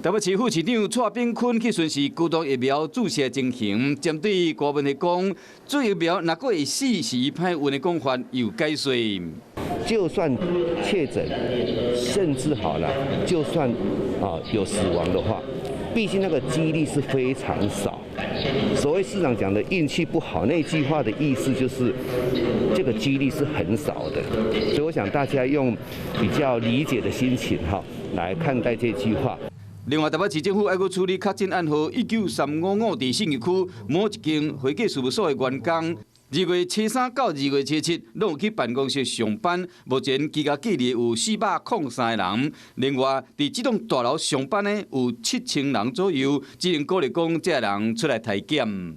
台北市副市長蔡炳坤去巡視高端疫苗注射情形，針對郭文的講，注疫苗若閣會死是伊歹運的講法，又解說。就算確診，甚至好了，就算啊有死亡的話，畢竟那個幾率是非常少。所謂市長講的運氣不好那句話的意思，就是這個幾率是很少的。所以我想大家用比較理解的心情哈來看待這句話。另外，台北市政府愛閣處理確診案號19355佇信義區某一間會計事務所的員工，2月初3到2月初7，攏有去辦公室上班。目前居家隔離有403個人。另外，佇這棟大樓上班的有7000人左右，只能鼓勵講這人出來篩檢。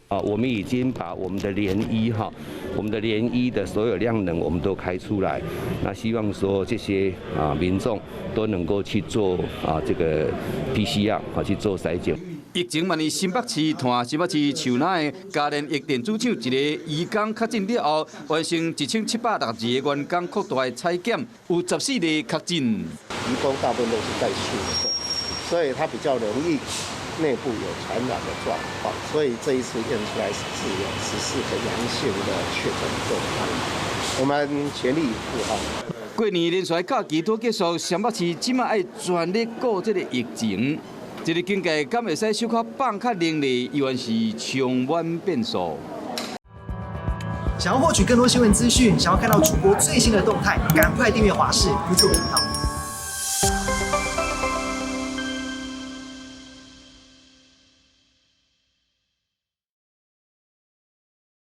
啊，我們已經把我們的聯醫哈，我們的聯醫的所有量能我們都開出來，那希望說這些啊民眾都能夠去做啊這個 PCR 啊去做篩檢。疫情蔓延新北市，炭新北市樹林的嘉聯益電子廠一个移工確診了後，完成1762個員工擴大的採檢，有14個確診。移工大部分都是在宿舍，所以他比較容易內部有傳染的狀況，所以這一次驗出來是有14個陽性的確診個案，我們全力以赴哈。過年連續假期拄結束，雙北市這馬愛全力顧這个疫情，這个警戒敢會使小可放較靈利，依然是充滿變數。想要獲取更多新聞資訊，想要看到主播最新的動態，趕快訂閱華視 YouTube 頻道。